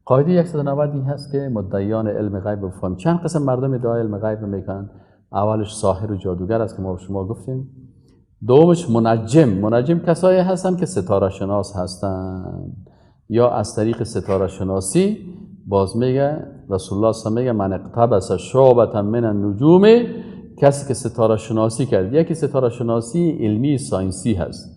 قاعده 190 این هست که مدعیان علم غیب بفهمیم. چند قسم مردم ادعای علم غیب میکنن. اولش ساحر و جادوگر است که ما به شما گفتیم. دومش منجم. منجم کسایی هستن که ستاره شناس هستن یا از طریق ستاره شناسی. باز میگه رسول الله صلی الله علیه و میگه من اقتبس شعبة من النجوم، کسی که ستاره شناسی کرد. یکی ستاره شناسی علمی science ی هست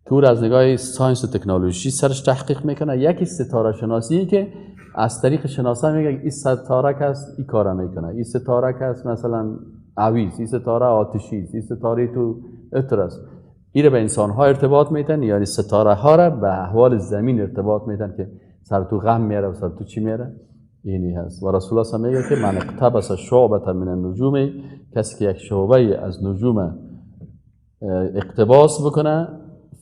که او از نگاه science و تکنولوژی سرش تحقیق میکنه. یکی ستاره شناسی که از طریق شناسا میگه این ستاره کس این کارا میکنه، این ستاره کس مثلا عویز، این ستاره آتشی، این ستاره تو اتر است. این رو به انسان ها ارتباط میتن، یعنی ستاره ها را به احوال زمین ارتباط میتن که سر تو غم میاره و سر تو چی میاره. اینی هست. و رسول الله میگه که من اقتبس شعبة من النجوم، کسی که یک شعبه از نجوم اقتباس بکنه،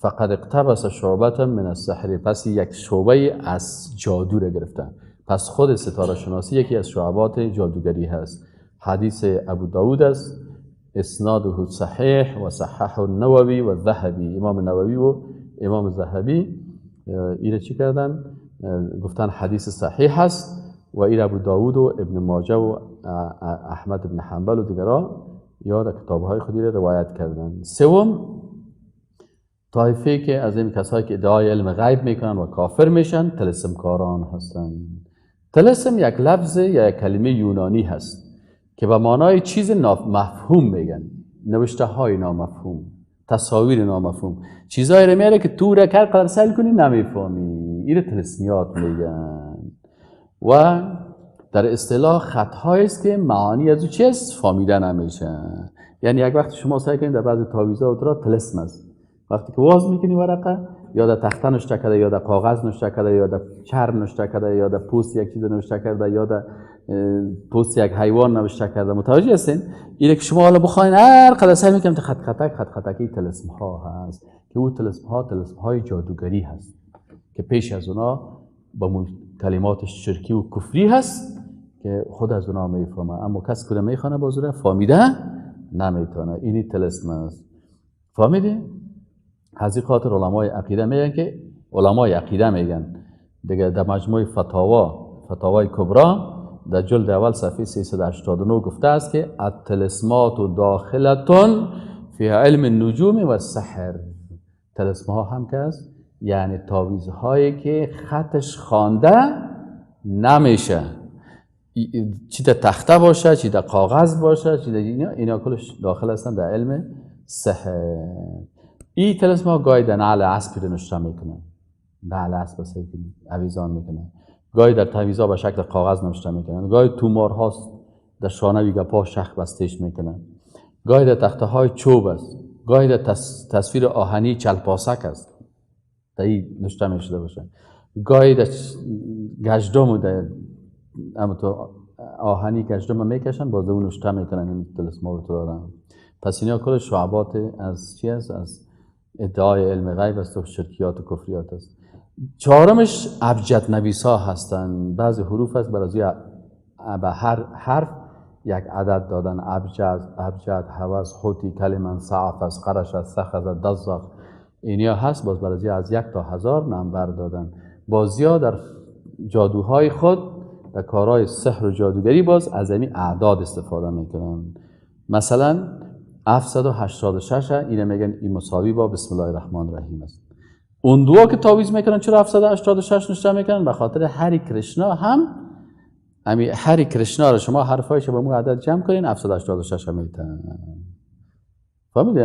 فقد اقتبس شعبة من السحر، پس یک شعبه از جادو را گرفته. پس خود ستاره شناسی یکی از شعبات جادوگری هست. حدیث ابو داود است، اسناده صحیح و صححه النووی و ذهبی. امام نووی و امام ذهبی ایره چی کردن؟ گفتن حدیث صحیح هست و ایره ابو داود و ابن ماجه و احمد ابن حنبل و دیگران یا در کتاب‌های خودی روایت کردن. سوم طایفه که از این کسایی که ادعای علم غیب میکنن و کافر میشن، طلسمکاران هستن. طلسم یک لفظ یا یک کلمه یونانی هست که به معنای چیز نامفهوم میگن، نوشته های نامفهوم، تصاویر نامفهوم، چیزایی رو میاره که تو را قدر سیل کنی نمیفهمی، این طلسمیات میگن. و در اصطلاح خط‌هایی است که معانی از او چیز فهمیده نمیشه. یعنی یک وقت شما سعی کنید در بعضی تعویذها و درا طلسم است، وقتی که واز میکنی ورقه یا در تخته نوشته کرده، یا در کاغذ نوشته کرده، یا در چرم نوشته کرده، یا در پوست یک چیز نوشته کرده، یا در پوست یک حیوان نوشته کرده، متوجه هستین؟ اینه که شما حالا بخواین هر قدر سعی میکنید خط خطک خط خطکی طلسم ها هست که او طلسم ها طلسم های جادوگری هست که پیش از اونا با کلمات شرکی و کفری هست که خود از اونا میفهمه، اما کس که میخوانه باز رو فهمیده نمیتونه. اینی طلسم است. فهمیدی؟ از این خاطر علمای عقیده میگن که علمای عقیده میگن دیگه در مجموع فتاوای کبرا در جلد اول صفحه 389 گفته است که الطلسمات داخلتون فی علم النجوم و السحر. طلسم ها هم که است، یعنی تعویذ هایی که خطش خوانده نمیشه، چی در تخته باشه، چی در کاغذ باشه، چی در اینا کلش داخل هستن در علم سحر. این طلسم ها گاهی در نعل اسب رو نوشته میکنن، نعل اسب آویزان میکنن، گاهی در تعویذها به شکل کاغذ نوشته میکنن، گاهی تومار هاست در شانه گپا شخ بستش میکنن، گاهی در تخته های چوب است، گاهی در تصویر آهنی چلپاسک است در این نوشته میشده باشه، گاهی در گژدم و در تو آهنی گژدم میکشن باز اون نوشته میکنن این طلسم ها رو. پس اینا کل شعبات از چی است؟ از ادعای علم غیب است و شرکیات و کفریات است. چهارمش ابجد نویس ها هستند. بعضی حروف است برای به هر حرف یک عدد دادن، ابجد، ابجد، هوس، حوتی، کلمن، صعف است، قرش است، سخز، دزاق، اینیا هست. باز برای از 1 تا 1000 نمبر دادن. بازیا در جادوهای خود در کارهای سحر و جادوگری باز از این اعداد استفاده میکنن. مثلا 786 اینه میگن این مساوی با بسم الله الرحمن الرحیم است. اون دعا که تعویذ میکنن چرا 786 نوشته میکنن؟ به خاطر هری کرشنا هم هری کرشنا رو شما حرفایش با مو عدد جمع کنین 786 میتن. فهمیدی؟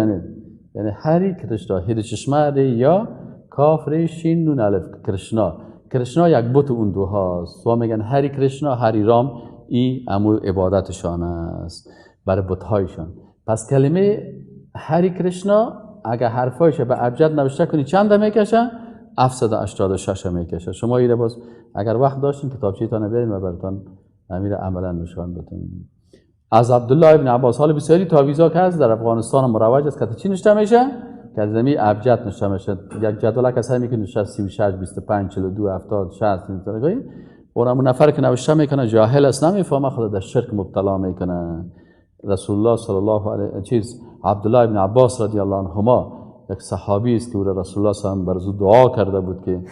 یعنی هری کرشنا، هری چشمه یا کاف ری شین نون الف، کرشنا. کرشنا یک بت اون دوهاست. و میگن هری کرشنا، هری رام، ای امو عبادتشان است برای بت‌هایشان. پس کلمه هری کرشنا اگه حرفایش به ابجد نوشته کنی چند میکشه؟ 786 میکشه. شما ایره باز اگر وقت داشتین کتابچه‌تان بیارین و براتون امیر عملا نشان بدم. از عبدالله ابن عباس، حال بسیاری تعویذا که هست در افغانستان مروج است که چی نوشته میشه؟ که از زمین ابجد نوشته میشه. یک جدول کسایی میکنه نوشته 36 25 42 70 60 اینطوری. اون نفر که نوشته میکنه جاهل است، نمیفهمه، خود در شرک مبتلا میکنه. رسول الله صلی الله علیه چیز عبدالله ابن عباس رضی الله عنهما یک صحابی است که او رسول الله صلی الله علیه و برزو دعا کرده بود که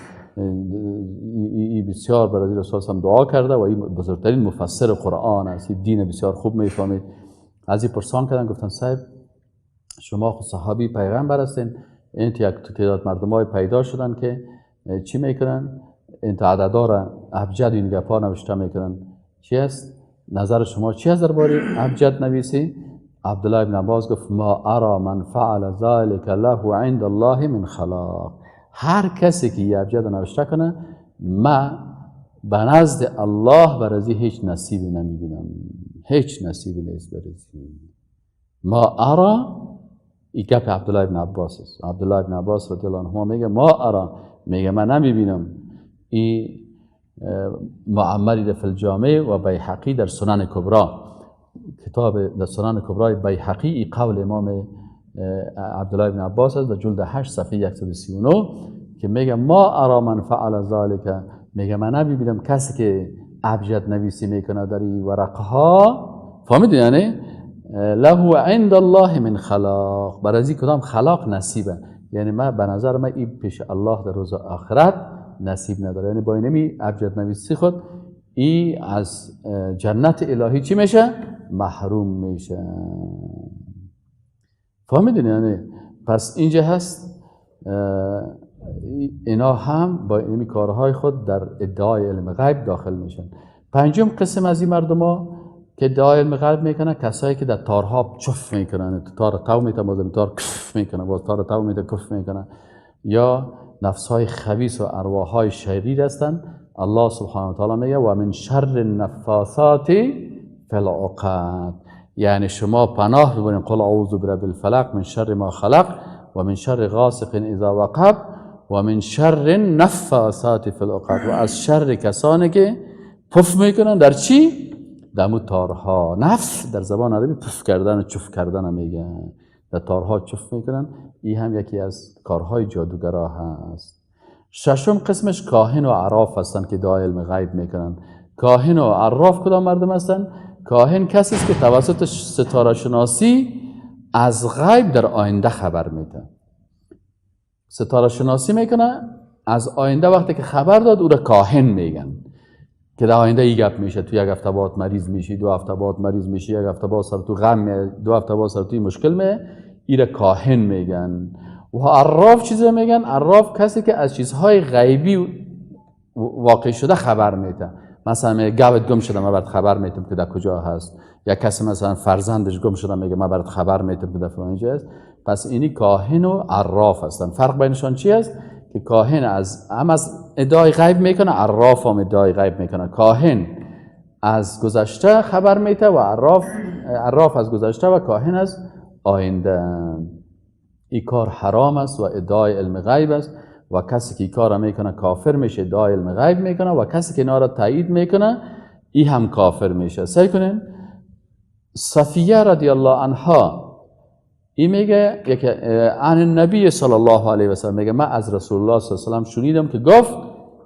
ای بسیار برای رسول هم دعا کرده و این بزرگترین مفسر قرآن است، دین بسیار خوب میفهمید. از این پرسان کردن، گفتن صاحب شما خود صحابی پیغمبر هستین، این یک تعداد مردمای پیدا شدن که چی میکنن؟ این عددا را ابجد این گپا نوشته میکنن، چی است؟ نظر شما چی است درباره ابجد نویسی؟ عبدالله ابن عباس گفت ما ارا من فعل ذلك له عند الله من خلاق. هر کسی که یه ابجد نوشته کنه، ما به نزد الله برازی هیچ نصیبی نمیبینم، هیچ نصیبی نیست برازی. ما ارا، این گپ عبدالله ابن عباس است. عبدالله ابن عباس رضی الله عنهما میگه ما ارا، میگه من نمیبینم. این معمری در الجامع و بیهقی در سنن کبرا، کتاب در سنن کبرای بیهقی، این قول امام عبدالله ابن عباس است در جلد 8 صفحه 139 که میگه ما ارا من فعل ذلک، میگه من نمیبینم کسی که ابجد نویسی میکنه در این ورقه ها، فهمیدی؟ یعنی له عند الله من خلاق، برای کدام خلاق نصیبه، یعنی من به نظر من این پیش الله در روز آخرت نصیب نداره. یعنی با اینمی ابجد نویسی خود ای از جنت الهی چی میشه؟ محروم میشه. فهمیدین؟ یعنی پس اینجا هست اینا هم با اینمی کارهای خود در ادعای علم غیب داخل میشن. پنجم قسم از این مردم ها که ادعای علم غیب میکنن، کسایی که در تارها چف میکنن، تار تو میتن، باز تار کف میکنن، باز تار تو میتن کف میکنن، یا نفسهای خبیث و ارواحهای شریر هستند. الله سبحانه و تعالی میگه و من شر النفاثات فی العقد، یعنی شما پناه ببرین، قل اعوذ برب الفلق من شر ما خلق و من شر غاسق اذا وقب و من شر النفاثات فی العقد، و از شر کسانی که پف میکنن در چی؟ در مو تارها. نف در زبان عربی پف کردن و چف کردن میگن، در تارها چف میکنن. این هم یکی از کارهای جادوگرا هست. ششم قسمش کاهن و عراف هستند که ادعای علم غیب میکنن. کاهن و عراف کدام مردم هستند؟ کاهن کسی است که توسط ستاره شناسی از غیب در آینده خبر میده. ستاره شناسی میکنه از آینده، وقتی که خبر داد او را کاهن میگن، که در آینده ای گپ میشه، تو یک هفته بعد مریض میشی، دو هفته بعد مریض میشی، یک هفته بعد سر تو غم می، دو هفته بعد سر تو مشکل می، ای را کاهن میگن. و عراف چیزی میگن؟ عراف کسی که از چیزهای غیبی واقع شده خبر میده. مثلا میگه گاوت گم شده، من برات خبر میدم که در کجا هست. یا کسی مثلا فرزندش گم شده، میگه من برات خبر میدم که در فلان جا هست. پس اینی کاهن و عراف هستن. فرق بینشان چی است؟ که کاهن از هم از ادعای غیب میکنه، عراف هم ادعای غیب میکنه. کاهن از گذشته خبر میده و عراف از گذشته و کاهن از آینده. این کار حرام است و ادعای علم غیب است و کسی که این کار میکنه کافر میشه، ادعای علم غیب میکنه، و کسی که اینا را تایید میکنه این هم کافر میشه. سعی کنین صفیه رضی الله عنها این میگه یک عن النبی صلی الله علیه و سلم، میگه من از رسول الله صلی الله علیه و سلم شنیدم که گفت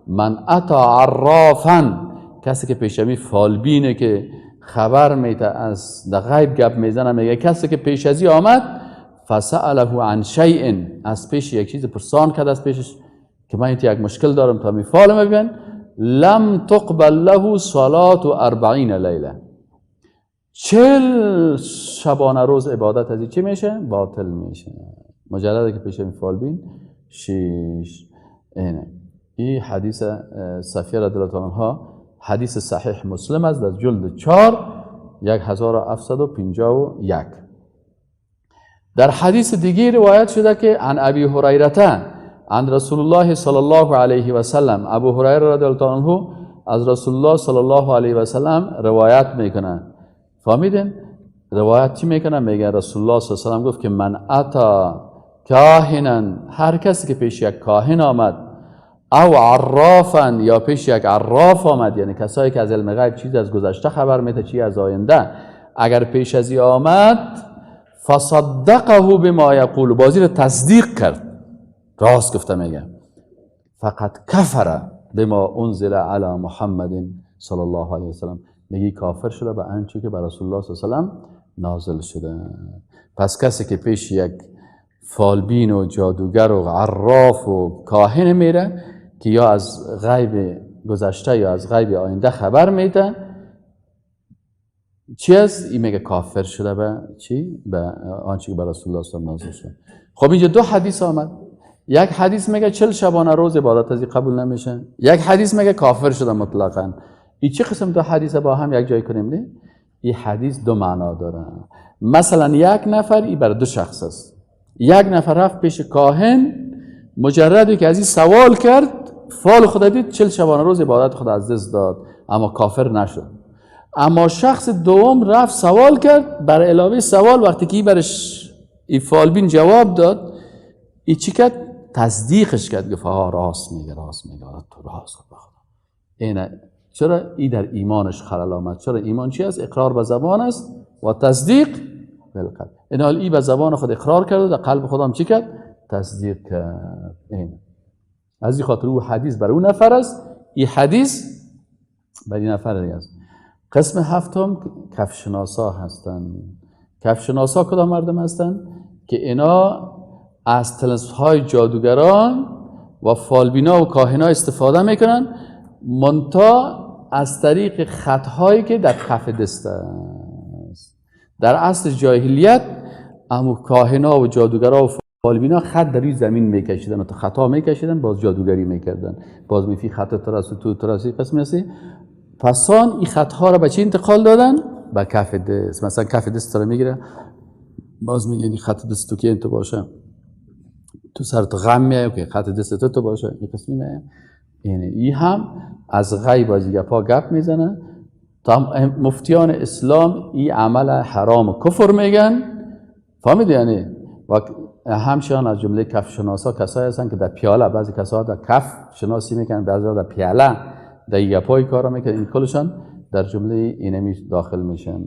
من اتا عرافا، کسی که پیشمی فالبینه که خبر میده از در غیب گپ میزنه، میگه کسی که پیش ازی آمد فسأله عن شیء، از پیش یک چیز پرسان کرد از پیشش که من یک مشکل دارم تا می فالم ببین، لم تقبل له صلاة 40 لیله، 40 شبانه روز عبادت از چی میشه؟ باطل میشه. مجرد که پیش می فالبین 6. اینه این حدیث صفیه رضی الله عنها، حدیث صحیح مسلم است در جلد 4 1751. در حدیث دیگه روایت شده که عن ابی هریره عن رسول الله صلی الله علیه و سلم، ابو هریره رضی الله عنه از رسول الله صلی الله علیه و سلم روایت میکنه. فهمیدین؟ روایت چی میکنه؟ میگه رسول الله صلی الله علیه و سلم گفت که من اتا کاهنا، هر کسی که پیش یک کاهن آمد، او عرافا، یا پیش یک عراف آمد، یعنی کسایی که از علم غیب چیز از گذشته خبر میده چی از آینده، اگر پیش از آمد فصدقه بما یقول، بازی رو تصدیق کرد، راست گفته، میگه فقط کفر بما انزل علی محمد صلی الله علیه وسلم، میگه کافر شده به آنچه که بر رسول الله صلی الله علیه وسلم نازل شده. پس کسی که پیش یک فالبین و جادوگر و عراف و کاهن میره که یا از غیب گذشته یا از غیب آینده خبر میده، چی است؟ این میگه کافر شده به چی؟ به آنچه که بر رسول الله صلی الله علیه و آله. خب اینجا دو حدیث آمد. یک حدیث میگه 40 شبانه روز عبادت از قبول نمیشه، یک حدیث میگه کافر شده مطلقاً. این چه قسم دو حدیث با هم یک جای کنیم؟ نه، این حدیث دو معنا داره. مثلا یک نفر، این بر دو شخص است، یک نفر رفت پیش کاهن، مجردی که از این سوال کرد، فال خدا دید، 40 شبانه روز عبادت خدا از دست داد، اما کافر نشد. اما شخص دوم رفت سوال کرد، بر علاوه سوال وقتی که برش ای فالبین جواب داد، ای چی کرد؟ تصدیقش کرد، گفت ها راست میگه، راست میگه، تو راست خدا. اینه چرا ای در ایمانش خلل آمد؟ چرا ایمان چی است؟ اقرار به زبان است و تصدیق بالقلب. این حال ای به زبان خود اقرار کرد و در قلب خودم چی کرد؟ تصدیق کرد. این از این خاطر او حدیث بر اون نفر است، این حدیث بر این نفر دیگه است. قسم هفتم کفشناسا هستند. کفشناسا کدام مردم هستند؟ که اینا از طلسم‌های جادوگران و فالبینا و کاهنا استفاده میکنن، منتها از طریق خطهایی که در کف دست است. در اصل جاهلیت امو کاهنا و جادوگرا و فالبینا خط در روی زمین میکشیدن و تا خطا میکشیدن، باز جادوگری میکردن، باز میفی خط تراس و تو تراسی قسم هستی. پسان این خطها را به چی انتقال دادن؟ به کف دست. مثلا کف دست رو میگیره، باز میگه این خط دست تو که تو باشه، تو سرت غم میاد که خط دست تو باشه، این قسمی میاد. یعنی این هم از غیب از گپا گپ میزنه. تا مفتیان اسلام این عمل حرام و کفر میگن، فهمیدی؟ یعنی و همچنان از جمله کف شناسا کسایی هستن که در پیاله، بعضی کسا در کف شناسی میکنن، بعضی در پیاله در گپای کارا میکنن، این کلشان در جمله اینمی داخل میشن.